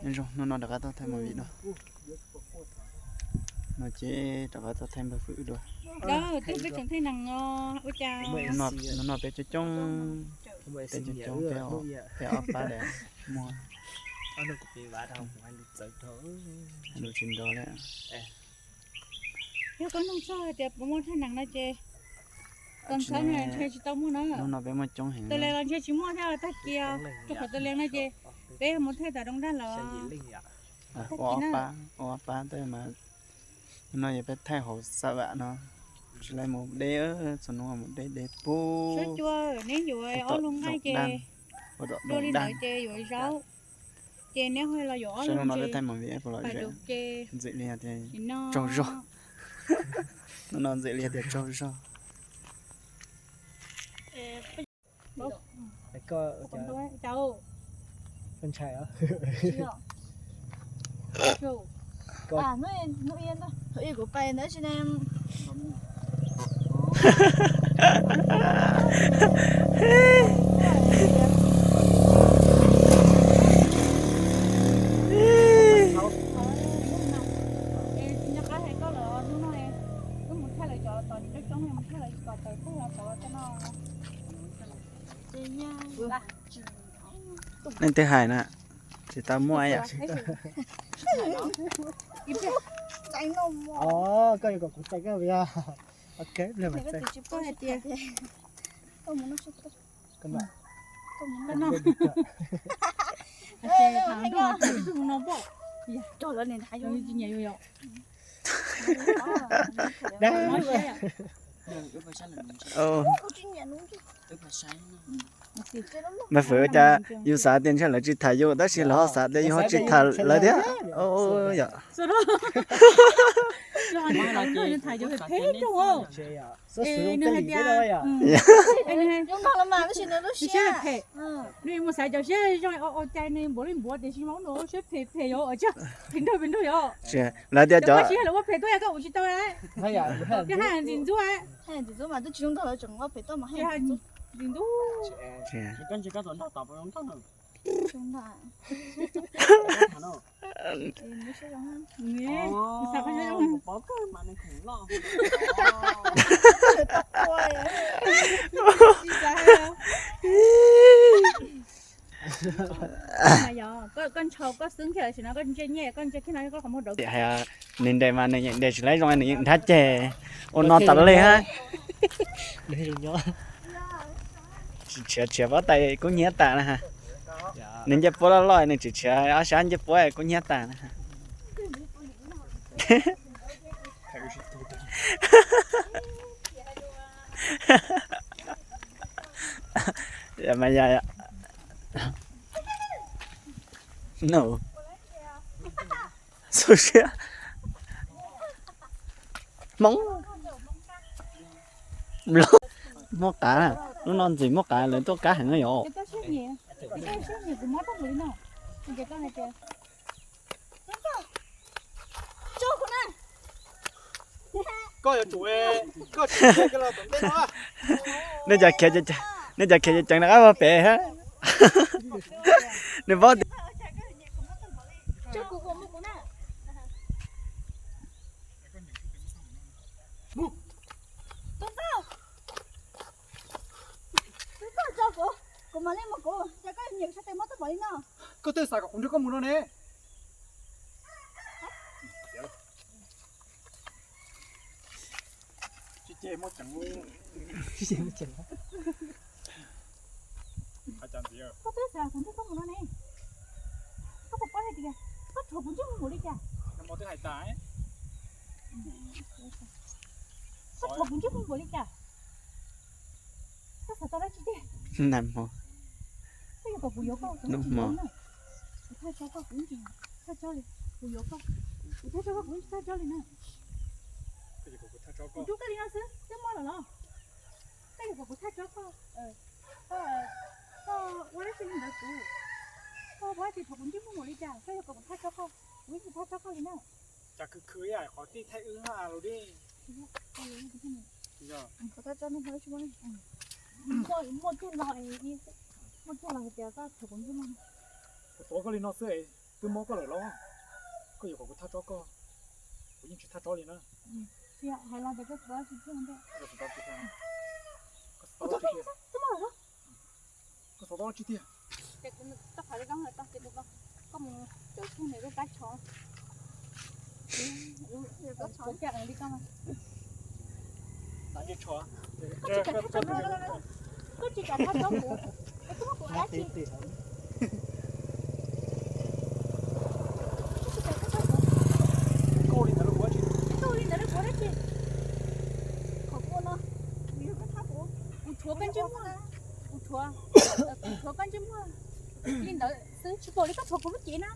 Nyob zoo, hnub no rov qab tuaj thaij movie dua. No ces rov qab tuaj thaij npawg Fwm dua. Twb peb tseem thaij nees no, ua cas hnub no peb coob coob, peb coob coob, peb ob pab daim muag. Lus tsis nrov li. Yog koj nug txog hais tias puas muaj thaij nees no ces, tos ntxhab ntshe tsis tau muaj na. Hnub no peb muaj coob heev. Tus leeg los ntshe tsis muaj thiab, tag kis rau qhov tus leeg no ces peb mus thaij tom roob nrag los. Ua ob pab, ua ob pab tej mas. Hnub no yog peb thaij hauv xab vam no, tsis laib mus deb, txhua hnub mus deb deb pug. Sab cua, neb yuav ob lub nqaij ces dua li ntawd ces yuav zaub, ces neb ho los yuav ob lub no peb thaij movie puas lom zem? Ntxim li tias tsaug zog. Hnub no ntxim li tias tsaug zog. Koj ntshai os. Kuv pais ntawd tsis ne. Nej twb hais na, tsis tau muaj ib yam. Koj yuav kom kuv txais koj, ok. Npawg Fwm, ua cas yus xav tias ntshe lawv tsis tham yus tab sis lawv ho xav tias yus ho tsis tham lawv thiab. Yog. Nws mus xav cov siab zoo ua cai nws npuav li npuav tiam sis mas ua siab phem phem yov, phem nrug phem nrug yov. Lawv tias cov siab lawv ua phem tuaj yog koj ua tsis tau. Hais ntxim ntxub, ntxim ntxub mas twb tsis zoo nraug lawv tseem ua phem tuaj mas hais ntxim ntxub. Koj ntshau koj xwb kiag, tam sim no koj ntsia nyiaj koj ntsia kiag no koj qhov muag rau. Hais nws nres mas nws yeej nres tsis laib zoo, nws yeej nrhab ceg ua no tas li hab. Tsis tshiav, tshiav pob tais kub hnyiab tas na. Nws ncej puab loj loj nws tsis tshiav ob sab ncej puab kub hnyiab tas na. Mas yog, no, xu siab. Hmoob, Hmoob qav, lub no ntxim muaj qav lawv tuaj kab heev yom. Nej cov khiav ceev rov qab pem hab. Nws paub tias Koj twb xav kom kuv nrog koj mus no ne. Koj twb xav kom kuv nrog koj mus no ne. Koj puas paub hais tias koj rhuav kuv ntsej muag npaum li cas? Koj rhuav kuv ntsej muag npaum li cas? Koj xav tau dab tsi tiag? Koj yuav kom kuv yuav koj, kuv thaj tsam koj, kuv thaj tsam li, kuv yuav koj, kuv thaj tsam koj, kuv thaj tsam li na. Kuv rub koj li no xwb twb mob lawm los? Koj yuav kom kuv thaj tsam koj, koj ua dab tsi li ntawd kuv, koj ua dab tsi rhuav kuv ntsej muag npaum li cas? Koj yuav kom kuv thaj tsam koj, kuv yeej tsis thaj tsam koj li na. Cas khwv khwv ib yam qhov tij thaij wb ha los dib. Muaj ceg los, muaj ceg los hais tias koj rhuav kuv ntsej muag. Kuv tuav koj li no xwb es. Twb mob koj lawm los? Koj yuav kom kuv thaj tsob koj, kuv yeej tsis thaj tsob li na. Hais los ntawd koj xav tau tsis thiaj ntej. Koj xav tau tsis tiag. Koj mus cawv tug nws lub kab tsho. Koj tsis kam thaj tsob kuv, es koj muab kuv ua dab tsi? Koj ua li ntawd rau kuv dab tsi? Koj ua li ntawd rau kuv dab tsi? Qhov kuv ua no, kuv thuav koj ntsej muag, kuv thuav, kuv thuav koj ntsej muag li ntawd xwb, tsis pom li koj thuav kuv lub cev na.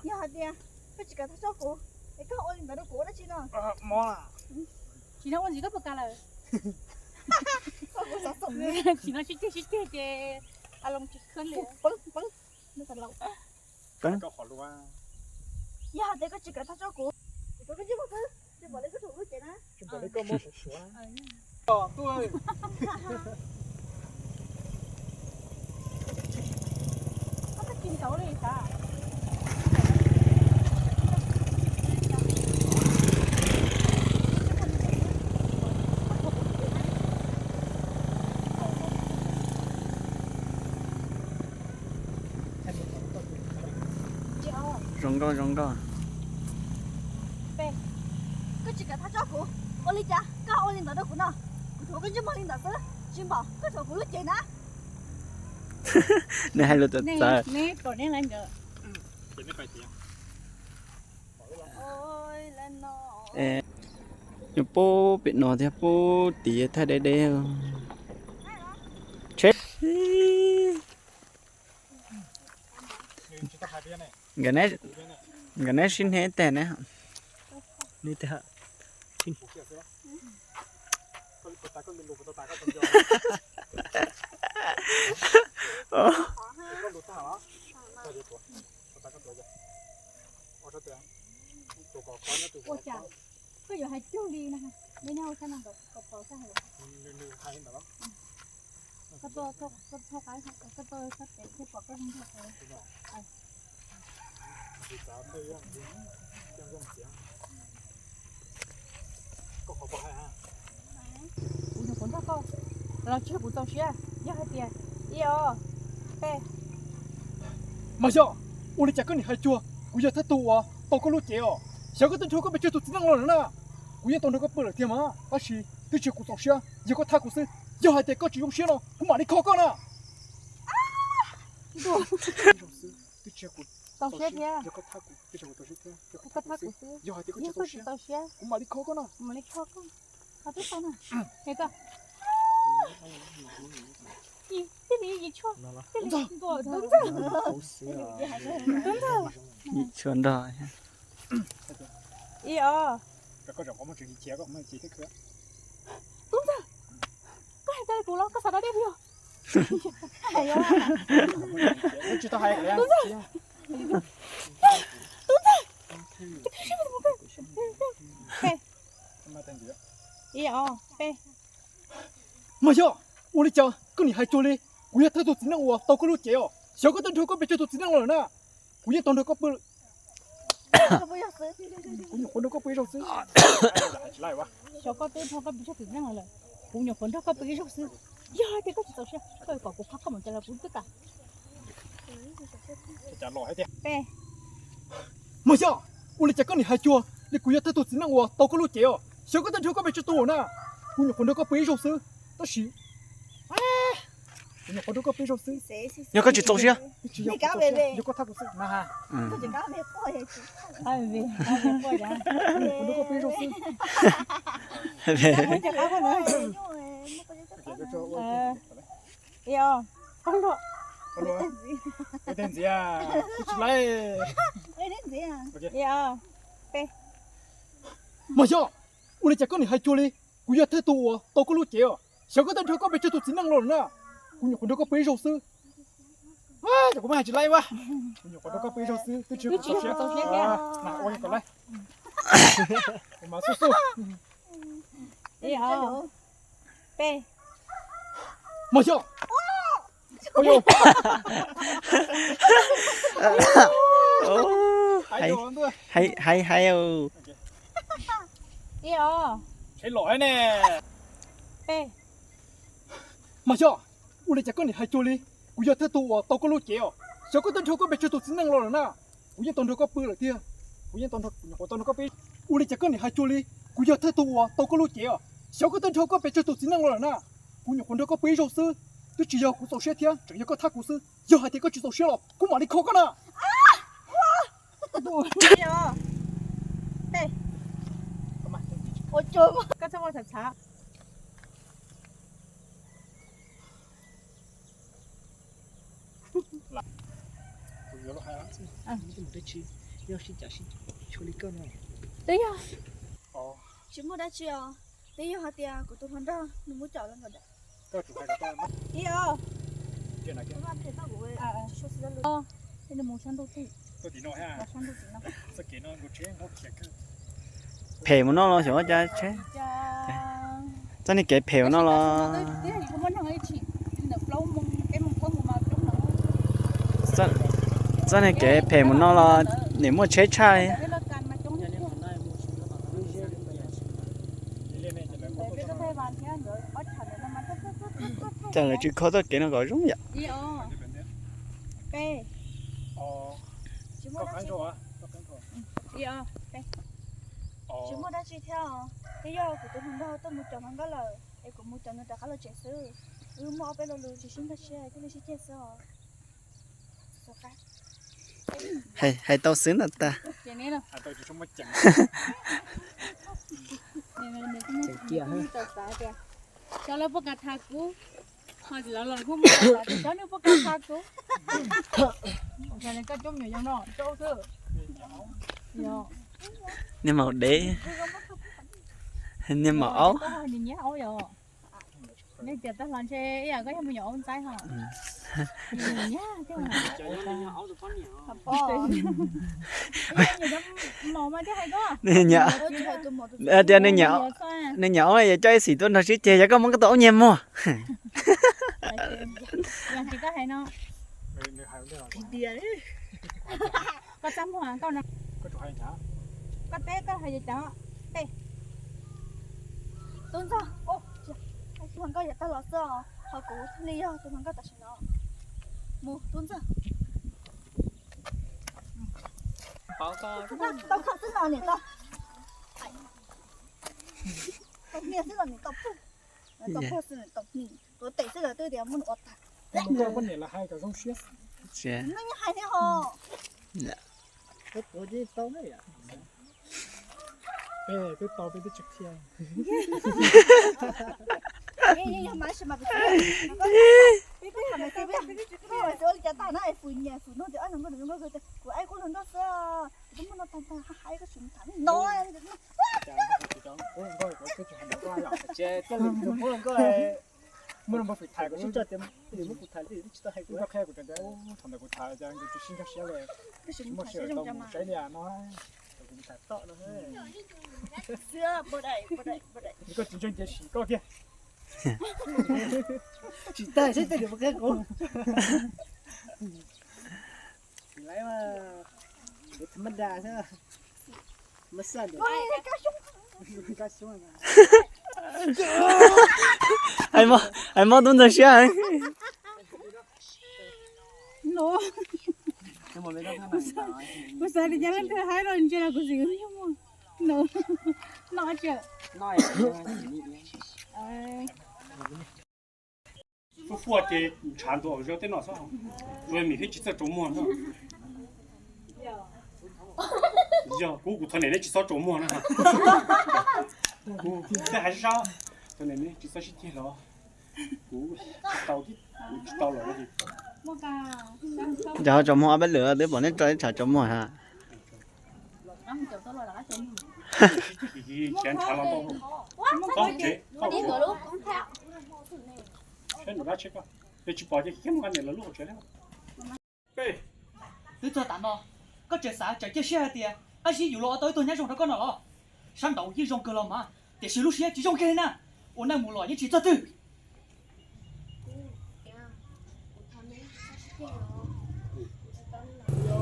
Yog hais tias koj tsis kam thaj tsob kuv, es koj ua li ntawd rau kuv ua dab tsi no? Tsis no ua ntxiv koj puas kam lawm? Tsis no sib ceg sib ceg ces a loo tsis khab li. Yog hais tias koj tsis kam thaj tsob kuv, kuv thuav koj ntsej muag xwb, tsis pom li koj thuav kuv lub cev na. Zoo nkauj zoo nkauj. Koj tsis kam thaj tsob kuv, ua li cas koj ua li ntawd rau kuv no? Kuv thuav koj ntsej muag li ntawd xwb, tsis pom koj thuav kuv lub cev na. Neb hais lus txawv txawv. Nyob puag pem no thiab, puag tid thaj deb deb. Tsheb. Nkawd neb sib hnab tag ne. Koj yuav hais cuag li no, neb nyob ua sab no kom pom sab hauv. Koj tuaj, koj tuaj, koj tuaj sab pem thiaj pom koj zoo nkauj heev. Kuv nyuam qhuav nrog koj los tsis yog kuv txaus siab, yog hais tias ib ob peb. Mas yog, ua li cas koj nim hais cuag kuv yog thawj tug uas tau koj lub cev os? Xyov koj twb nrhiav koj pes tsawg tus txiv neej los lawm na. Kuv yeej tau nrog koj pw lawm tiag mas, tab sis twb tsis yog kuv txaus siab, yog koj thaj kuv xwb. Yog hais tias koj tsis zoo siab no kuv mam li kho koj na. Twb tsis yog kuv txaus siab, yog koj thaj kuv, twb tsis yog kuv txaus siab thiab, yog koj thaj kuv xwb. Yog hais tias koj tsis txaus siab, kuv mam li kho koj no. Yim tshuaj nrog. Ib ob. Tub Ntxawg, koj hais tau li kuv los koj xav tau dej puas yog? Tub Ntxawg, Tub Ntxawg, ib ob peb. Mas yog, ua li cas koj nim hais cuag li kuv yog thawj tug txiv neej uas tau koj lub cev os? Xyov koj twb nrhiav koj pes tsawg tus txiv neej los lawm na. Kuv yeej tau nrog koj pw. Kuv nyuam qhuav nrog koj pw ib zaug xwb. Xyov koj twb nrog koj pw tsawg tus txiv neej los lawm, kuv nyuam qhuav nrog koj pw ib zaug xwb. Yog hais tias koj tsis txaus siab, koj yuav kom kuv kho koj mus cas los kuv twb kam. Peb. Mas yog, ua li cas koj nim hais cuag li kuv yog thawj tug txiv neej uas tau koj lub cev os? Xyov koj twb nrhiav koj pes tsawg tus na. Kuv nyuam qhuav nrog koj pw ib zaug xwb, tab sis kuv nyuam qhuav nrog koj pw ib zaug xwb. Yog koj tsis txaus siab, yog koj thaj kuv xwb na. Kuv nyuam qhuav nrog koj pw ib zaug xwb. Ib ob, koj luag. Ntxiv, ib ob peb. Mas yog, ua li cas koj nim hais cuag li kuv yog thawj tug uas tau koj lub cev os? Xyov koj twb nrhiav koj pes tsawg tus txiv neej los lawm na. Kuv nyuam qhuav nrog koj pw ib zaug xwb. Kuv mas hais tsis laib ua, kuv nyuam qhuav nrog koj pw ib zaug xwb, twb tsis yog kuv txaus siab thiab. Ua li kom laib, kuv mas xub xub. Ib ob peb. Mas yog, ua li, Hais hais hais. Ib os. Peb. Mas yog, ua li cas koj niam hais cuag li? Kuv yog thawj tug uas tau koj lub cev os. Xyov koj twb dhau koj pes tsawg tus txiv neej los lawm na. Kuv yeej tau nrog koj pw lawm tiag. Kuv yeej tau nrog, kuv nyuam qhuav tau nrog koj pw. Ua li cas koj niam hais cuag li? Kuv yog thawj tug uas tau koj lub cev os. Xyov koj twb dhau koj pes tsawg tus txiv neej los lawm na. Kuv nyuam qhuav nrog koj pw ib zaug xwb, twb tsis yog kuv txaus siab thiab, tseem yog koj thab kuv xwb. Yog hais tias koj tsis txaus siab los kuv mam li kho koj na. Koj txhob ua txhav txhav. Twb yog, tsis muaj dab tsi os, twb yog hais tias kuv tus hluas nraug nws muab coj lawm ntag. Ib os. Phem mus noj los xyov ua cas tsheb. Txoj niag kev phem ua noj los. Txoj niag kev phem mus noj los nim muaj tsheb tshaj. Cas lawv tsis kho txoj kev no kom zoo yom. Tsis muaj dab tsi thiab os, twb yog kuv tus hluas nraug tuaj mus cov hluas nkauj lawm es kuv mus cov nws rov qab los tsev xwb. Wb muaj ob peb lo lus tsis sib nkag siab thiaj li sib ceg xwb os. Hais tau xwb no tas. Cov lawv puas kam tham kuv, ho lawv los kuj muaj cov nws puas kam tham kuv. Niag maum dev, niag maum aub. Nej tias tag los ntshe ib yam koj yog me nyuam aub ntxaib ho. Tias nws nyuam aub yog coj ib xim tuaj nrog sib ceg, yog koj muab koj tus aub nyiag muag. Koj txaj muag koj no. Koj teb koj hais cas? Tub Ntxawg, tus hluas nkauj yav tag los xwb os, ho kuv thiaj li yog tus hluas nkauj tam sim no. Mus Tub Ntxawg. Tau kha xwb no niam tau. Tau hnia xwb los niam tau pug. Tau pug xwb niam tau hnia. Tuav tes xwb los twb tias muab nws ua tag. Koj poj niam lawv hais kom zoo siab. Nws hais thiab ho. Peb twb tau, peb twb tsis qhia. Kuv aib kuj hluas nkauj xwb, kuv twb muaj no tag tag hais koj tsis tham no. Muaj npawg fim tham, koj sib tso tias muab kuv tham, twb tsis tau hais kuv, koj qhia kuv tias thaum ntawd kuv tham cas nws tsis sib nkag siab li. Tab sis muaj sij hawm tau mus saib li no, kuv tham tom no. Koj tsis ntseeg ces sim koj kiag. Tsis tag seb tej niam mus qhia kuv. Laiv mas, tham ma da xwb. Hais mob Tub Ntxawg siab heev. Kuv xav tias cas leej twg haib los ntshe los kuv xav no. Fuaj fuaj ces ntshav ntua hauv zos tej no xwb. Ua mim thiab tsis txawj tsaus muag na. Yog kuv, kuv thov niam neb tsis txhob tsaus muag na. Kuv thiaj hais sab, thov niam neb tsis txhob sib ceg los. Kuv tsis tau, kuv tsis tau los. Yog tsaus muag ob peb lwm twb pom neb tso ib tsam tsaus muag na. Twb txog tam no, koj tseem xav tseem ciaj siab hais tias tab sis yus los ua tau ib tug nyab zoo rau koj no los? Sab nraud yeej zoo kawg los mas, tiam sis lub siab tsis zoo kiag li na. Ua neej mus los yeej tsis txog twg. Kuv thov neb txhob sib ceg los, kuv tsis tau li lawm.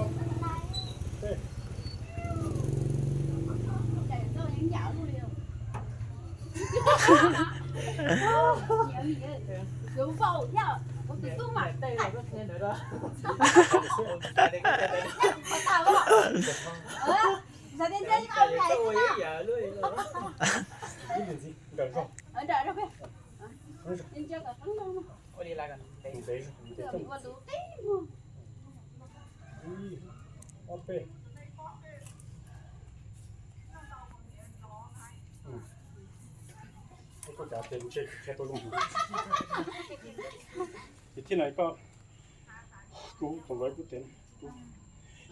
Thiab no koj, kuv thaum ntawd kuv tias, kuv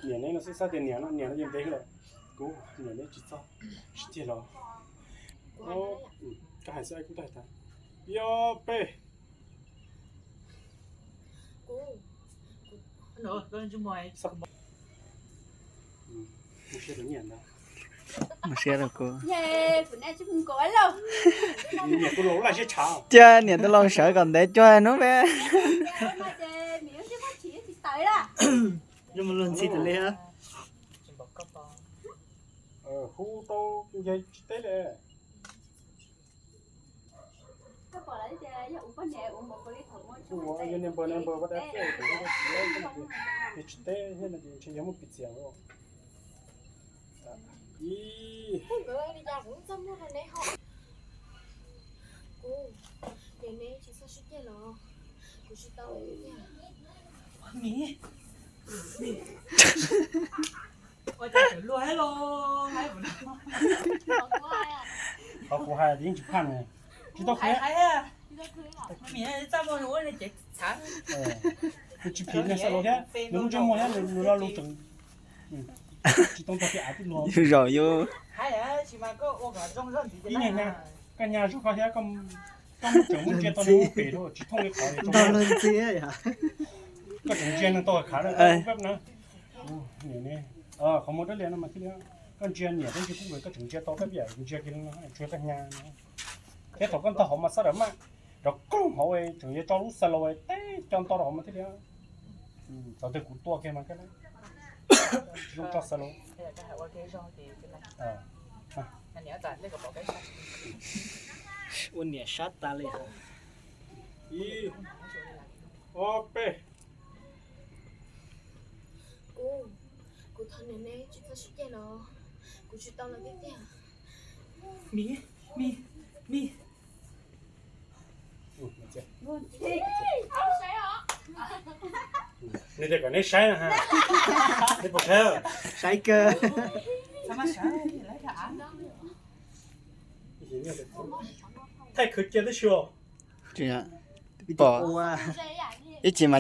niam neb no xwb, xav tias niam no, niam no yeej ntev lawm, kuv niam neb tsis txog, tsis tiag los. Koj hais xwb kuv twb hais tag. Ib ob peb. Mus siab rau kuv. Niam tus laus laj siab tshav. Cia niam tus laus sawv kom ntev cuag hnub peb. Mus luag ntxhi tas li. Hu tau yog tsis teb li. Ua yog niag npawg, niag npawg pas dab tej, yog tsis teb thiab no ces ntshe yog muaj piv txwv. Ib, kuv, neb tsis txhob sib ceg los, kuv tsis tau. Qhov kuv hais yeej tsis phaj ne, tsis tau qhia. Nws tsis phiv nws xav luag thiab, nws lub ntsej muag thiab nws lo lus tseem tsis tau tag, av tib luag. Yus zaum yus. Ib niag, koj nyab zog koj thiab, koj muab tseem muab ntsia tau nws pem rau tsis thooj li qhov. Koj tseem ntsia nws tau khav na. Qhov muag dawb lias no mas thiaj li, koj ntsia niam tab sis kuj koj tseem ntsia tau kab yam ntsia kiag no, tsuas koj nyab no. Thiab thaum koj ntaug hauv mas xab daws maj rov koog hauv tseem yuav tso lub xav luag teb co nto rau hauv mas thiaj li. Thaum twg kuv tua kiag mas koj tsis zoo tso xav luag. Ua niam sab tas li. Ib, ob peb. Kuv, kuv thov niam neb tsis txhob sib ceg los, kuv tsis tau los tiag tiag. Miv, miv, miv. Nws tias kom neb saib no ha. Neb puas saib? Saib kawg. Thaij khwv cia tib si. Pom ib chim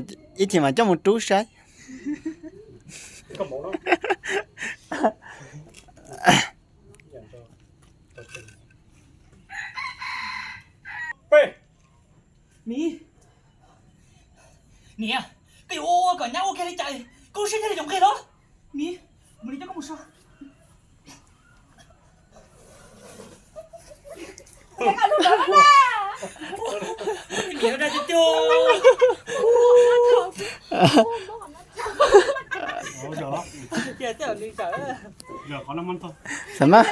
mas coj mus rub saib. Peb. Miv, niam, koj yuav ua kom nyab ua kiag li cas, koj lub siab thiaj li yuav nqig los? Miv, mus li coj koj mus so. Xam maj,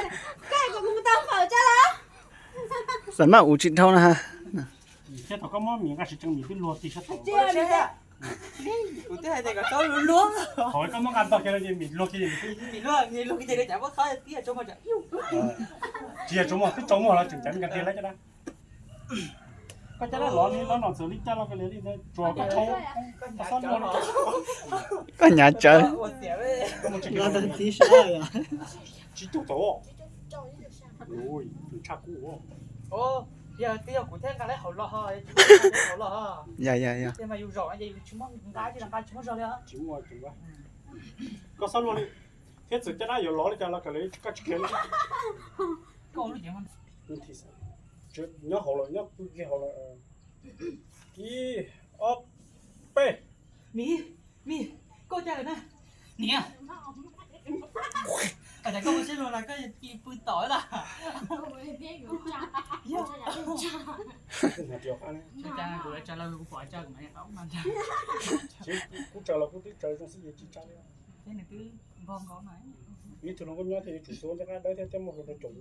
xam maj ua tsis dhau na. Thiab thaum koj muab mis nqa siv tsees mis twb luag tig sab tod. Thaum koj muab nqa tog kiag no ces mis luag kiag. Tsis yog tsuas muag, twb tsuas muag los tseem ceev nkas tiag lawm caj dab. Koj caj dab lov li lov no txawm li cas los koj li tsuas koj tshau, koj xob luag li. Koj nyav tsawv. Tsis tug tau. Ui, tshaj kub. Yog twb yog kuv thiab nqa lawv hauv los ho, hauv los ho. Yog, yog, yog. Tiag mas yus zaum no ces yus tsis muaj nqa, tsis nqa tsis muaj zog li. Tsis muaj, tsis muaj. Koj xob luag li, thiab txawm caj dab yuav lov li cas los koj tsis khiav li. Nyob hauv lawm, nyob pw kiag hauv lawm. Ib, ob, peb. Miv, miv, koj cas lawm na? Niam, cas koj ua siab luag los koj cia pw tom lawm. Kuv tsaws los kuv twb tsaws zoo xwb ces tsis tsa li. Ib tug hluas nkauj nyob thiaj yuav tsum xua ncaj qab dawb thiab tej muaj hluas nraug caum.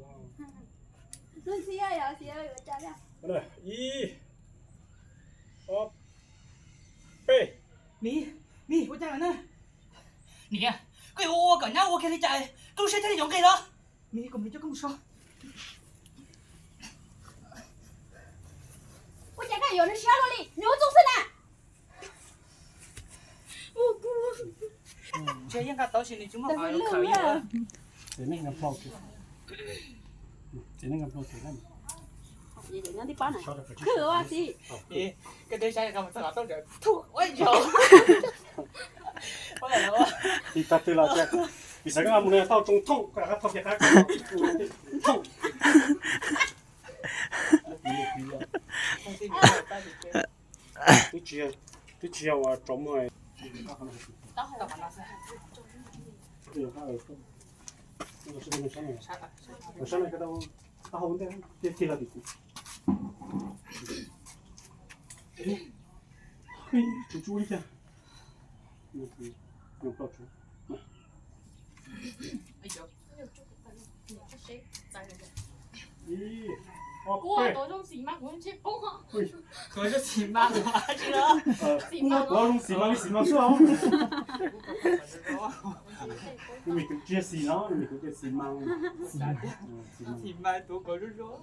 Ib, ob, peb. Miv, Miv, ua cas lawm na? Niam, koj yuav ua ua kom nyab ua kiag li cas, koj lub siab thiaj li yuav nqig los? Miv, kom Miv coj koj mus so. Ua cas koj yuav nws siab luaj li, nws ua txuj xwb na. Ntshe yeej nqa tau sis nws tsis muaj qhov khawv. Koj deb saib mus txog qhov toj ntawd, thuj ua ib zaug. Ib tag twg los tias, piv xam koj mus no tau tsoo thooj, koj rov qab thauj kiag qab, thooj. Twb tsis yog, twb tsis yog uas tsaus muag. Tig tig los tim kuv. Tsum tsum li cas. Ib, ob, peb. Kuv zoo xis mas kuv ntshe poob. Kuv zoo xis mas kuv tsis los. Kuv zoo xis mas li xis mas xwb os. Nws me kuv tsis yog xis no, nws me kuv tias xis mas. Xis mas tuav kom zoo zoo.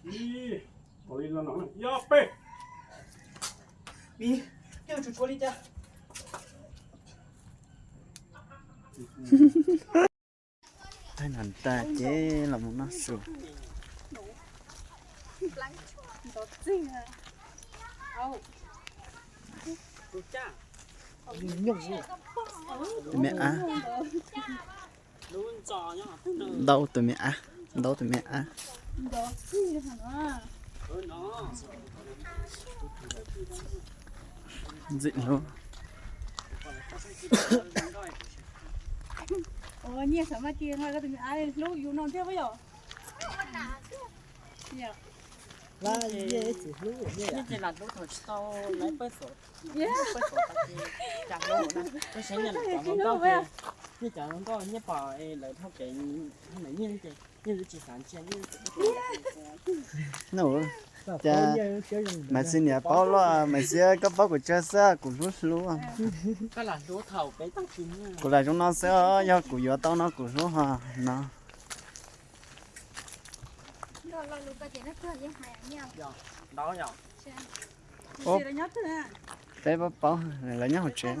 Ib, ua li no no, ib, ob, peb. Ib, koj tsum tshuav li cas. Thaij nram tas ces los mus noj su. Tus me ab, ntaub tus me ab, ntaub tus me ab. Ntxim hlub. Ua nyiaj xav mas cia nqa koj tus me ab hlub yus no thiab puas yog? Yeej ces lam hlub thaum tsis tau lawv pab xom, pab xom tau ces cas hlub na. Peb saib nyiaj lawv cov hluas nkauj, nyiaj cov hluas nkauj nyiaj pom lawv dhau kev, nyiaj ces nyiaj tsis xav ntsia nyiaj. Cas Maiv Xis niam paub luaj, Maiv Xis koj paub kuv tsawg xwb, kuv hlub hlub. Kuv lam zoo no xwb, yog kuv yuav tau no kuv hlub ho no. Peb paub paub, lawv nyob hauv tsev.